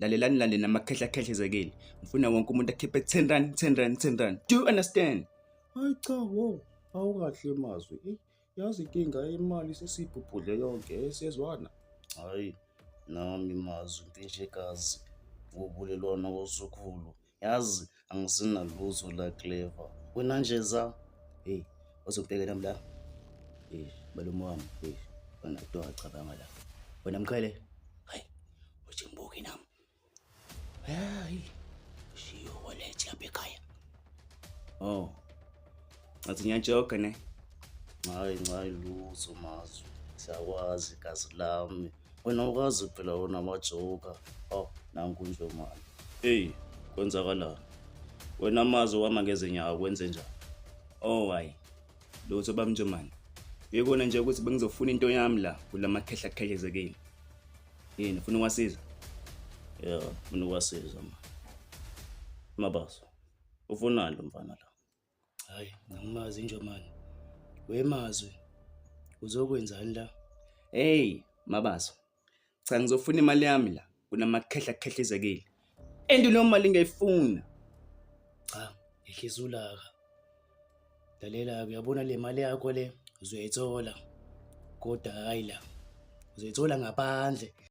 Lalelani lale namakhehla khehlezekile. Ngifuna wonke umuntu akhiphe 10 rand, 10 rand, 10 rand. Do you understand? Hayi cha wo, awukahle mazwi. Eyi, yazi inkinga imali sesiyibhubhudle yonke, siyezwana. Hayi, nami mazwi mpintshekazi wobulelwana kosukhulu. Yazi angisinalutho la clever. Wena nje za. Hey, uzobheka nami la. Hey, malume wami, hey, wena do acabanga la. Wena mqhele. Hayi, uthi ngibuke nami. Hayi, shiyo wallet lapha ekhaya. Oh. Ngathi ngiyajoka ne. Hayi hayi lutho mazwi. Siyakwazi igazi lami. Wena ukazi phela wona amajoka. Oh, nanku nje mali. Hey, kwenzakalani? Wena mazwi wama ngezinyawo kwenze njani? Oh hayi. Lutho bamnjomane. Yikona nje ukuthi bengizofuna into yami la kulamakhehla khehlezekile. Yini ufuna ukwasiza? Ya, ufuna ukwasiza ma. Mabaso. Ufunani lo mfana la? Hayi, ngimazi Njomane. Wemazwi. Uzokwenzani la? Hey, Mabaso. Cha ngizofuna imali yami la kunamakhehla khehlezekile. And leyo mali ngiyayifuna. Cha, ngehlisa ulaka. Lalela uyabona le mali yakho le uzoyithola. Kodwa hayi la. Uzoyithola ngaphandle.